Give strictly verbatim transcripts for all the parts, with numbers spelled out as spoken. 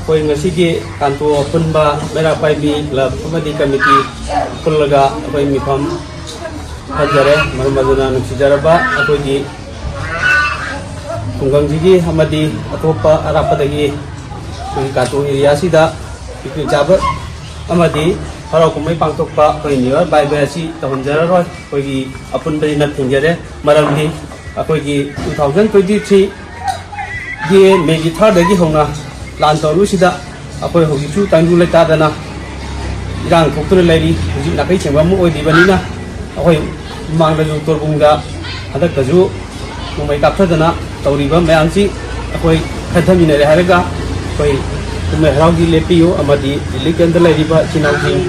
ꯑꯩꯈꯣꯏ ꯉꯁꯤꯒꯤ ꯀꯥꯟꯇꯣ ꯑꯄꯨꯟꯕ ꯃꯩꯔꯥ ꯄꯥꯏꯕꯤ ꯀ꯭ꯂꯕ ꯑꯃꯗꯤ ꯀꯃꯤꯇꯤ ꯄꯨꯜꯂꯒ ꯑꯩꯈꯣꯏ ꯃꯤꯐꯝ ꯐꯝꯖꯔꯦ꯫ ꯃꯔꯝ ꯑꯗꯨꯅ ꯅꯨꯡꯁꯤꯖꯔꯕ ꯑꯩꯈꯣꯏꯒꯤ ꯈꯨꯡꯒꯪꯁꯤꯒꯤ ꯑꯃꯗꯤ ꯑꯇꯣꯞꯄ ꯑꯔꯥꯞꯄꯗꯒꯤ ꯑꯩꯈꯣꯏꯒꯤ ꯀꯥꯟꯇꯣ ꯑꯦꯔꯤꯌꯥꯁꯤꯗ ꯄꯤꯛꯅꯤꯛ ꯆꯥꯕ ꯑꯃꯗꯤ ꯍꯔꯥꯎ ꯀꯨꯝꯍꯩ ꯄꯥꯡꯊꯣꯛꯄ ꯑꯩꯈꯣꯏ ꯅ꯭ꯌꯨ ꯏꯌꯔ ꯕꯥꯏ ꯕꯥꯏ ꯑꯁꯤ ꯇꯧꯍꯟꯖꯔꯔꯣꯏ꯫ ꯑꯩꯈꯣꯏꯒꯤ ꯑꯄꯨꯟꯕꯁꯤꯅ ꯊꯤꯡꯖꯔꯦ꯫ ꯃꯔꯝꯗꯤ ꯑꯩꯈꯣꯏꯒꯤ ꯇꯨ ꯊꯥꯎꯖꯟ ꯇ꯭ꯋꯦꯟꯇꯤ ꯊ꯭ꯔꯤꯒꯤ ꯃꯦꯒꯤ ꯊꯥꯔꯗꯒꯤ ꯍꯧꯅ ꯂꯥꯟ ꯇꯧꯔꯨꯁꯤꯗ ꯑꯩꯈꯣꯏ ꯍꯧꯖꯤꯛꯁꯨ ꯇꯪꯗꯨ ꯂꯩꯇꯥꯗꯅ ꯏꯔꯥꯡ ꯊꯣꯛꯇꯨꯅ ꯂꯩꯔꯤ꯫ ꯍꯧꯖꯤꯛ ꯅꯥꯈꯩ ꯁꯦꯡꯕ ꯑꯃ ꯑꯣꯏꯔꯤꯕꯅꯤꯅ ꯑꯩꯈꯣꯏ ꯃꯃꯥꯡꯗꯁꯨ ꯇꯣꯔꯕꯨꯡꯗ ꯍꯟꯗꯛꯇꯁꯨ ꯅꯣꯡꯃꯩ ꯀꯥꯞꯊꯗꯅ ꯇꯧꯔꯤꯕ ꯃꯌꯥꯝꯁꯤ ꯑꯩꯈꯣꯏ ꯈꯟꯊꯃꯤꯟꯅꯔꯦ ꯍꯥꯏꯔꯒ ꯑꯩꯈꯣꯏ ꯀꯨꯝꯍꯩ ꯍꯔꯥꯎꯒꯤ ꯂꯦꯞꯄꯤꯌꯨ ꯑꯃꯗꯤ ꯔꯤꯂꯤꯐ ꯀꯦꯝꯞꯇ ꯂꯩꯔꯤꯕ ꯏꯆꯤꯟ ꯏꯅꯥꯎꯁꯤꯡ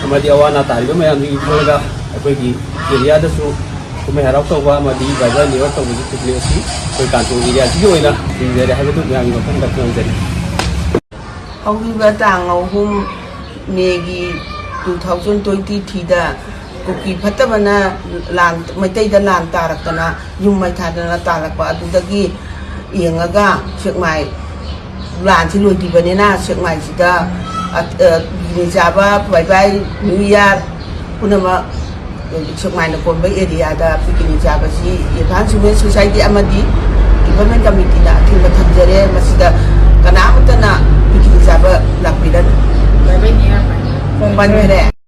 ꯑꯃꯗꯤ ꯑꯋꯥ ꯑꯅꯥ ꯇꯥꯔꯤꯕ ꯃꯌꯥꯝꯁꯤꯡ ꯈꯜꯂꯒ ꯑꯩꯈꯣꯏꯒꯤ ꯑꯦꯔꯤꯌꯥꯗꯁꯨ ꯀꯨꯝꯍꯩ ꯍꯔꯥꯎ ꯇꯧꯕ ꯑꯃꯗꯤ ꯕꯥꯏ ꯕꯥꯏ ꯅꯤꯌꯔ ꯇꯧꯕꯒꯤ ꯄꯤꯛꯅꯤꯛ ꯑꯁꯤ ꯑꯩꯈꯣꯏ ꯀꯥꯟꯇꯣ ꯑꯦꯔꯤꯌꯥꯁꯤꯒꯤ ꯑꯣꯏꯅ ꯊꯤꯡꯖꯔꯦ ꯍꯥꯏꯕꯗꯨ ꯃꯌꯥꯝꯒꯤ ꯃꯐꯝꯗ ꯈꯪꯍꯟꯖꯔꯤ꯫ ꯍꯧꯈꯤꯕ ꯇꯥꯡ ꯑꯍꯨꯝ ꯃꯦꯒꯤ ꯇꯨ ꯊꯥꯎꯖꯟ ꯇ꯭ꯋꯦꯟꯇꯤ ꯊ꯭ꯔꯤꯗ ꯀꯨꯀꯤ ꯐꯠꯇꯕꯅ ꯂꯥꯟ, ꯃꯩꯇꯩꯗ ꯂꯥꯟ ꯇꯥꯔꯛꯇꯅ ꯌꯨꯝ ꯃꯩ ꯊꯥꯗꯅ ꯇꯥꯔꯛꯄ ꯑꯗꯨꯗꯒꯤ ꯌꯦꯡꯉꯒ ꯁꯦꯛꯃꯥꯏ ꯂꯥꯟꯁꯤ ꯂꯣꯏꯗ꯭ꯔꯤꯕꯅꯤꯅ ꯁꯦꯛꯃꯥꯏꯁꯤꯗ, ꯑ, ꯑ, ꯄꯤꯛꯅꯤꯛ ꯆꯥꯕ, ꯕꯥꯏ ꯕꯥꯏ ꯅ꯭ꯌꯨ ꯏꯌꯥꯔ ꯄꯨꯝꯅꯃꯛ ꯁꯦꯛꯃꯥꯏꯅ ꯀꯣꯟꯕ ꯑꯦꯔꯤꯌꯥꯗ ꯄꯤꯛꯅꯤꯛ ꯆꯥꯕꯁꯤ ꯑꯦꯗꯚꯥꯟꯁ ꯋꯨꯃꯦꯟ ꯁꯣꯁꯥꯏꯇꯤ ꯑꯃꯗꯤ ꯗꯤꯕꯂꯞꯃꯦꯟ ꯀꯃꯤꯇꯤꯅ ꯑꯊꯤꯡꯕ ꯊꯝꯖꯔꯦ꯫ ꯃꯁꯤꯗ ꯀꯅꯥꯃꯠꯇꯅ ꯄꯤꯛꯅꯤꯛ ꯆꯥꯕ ꯂꯥꯛꯄꯤꯔꯅꯨ꯫ ꯄꯟꯈ꯭ꯔꯦ꯫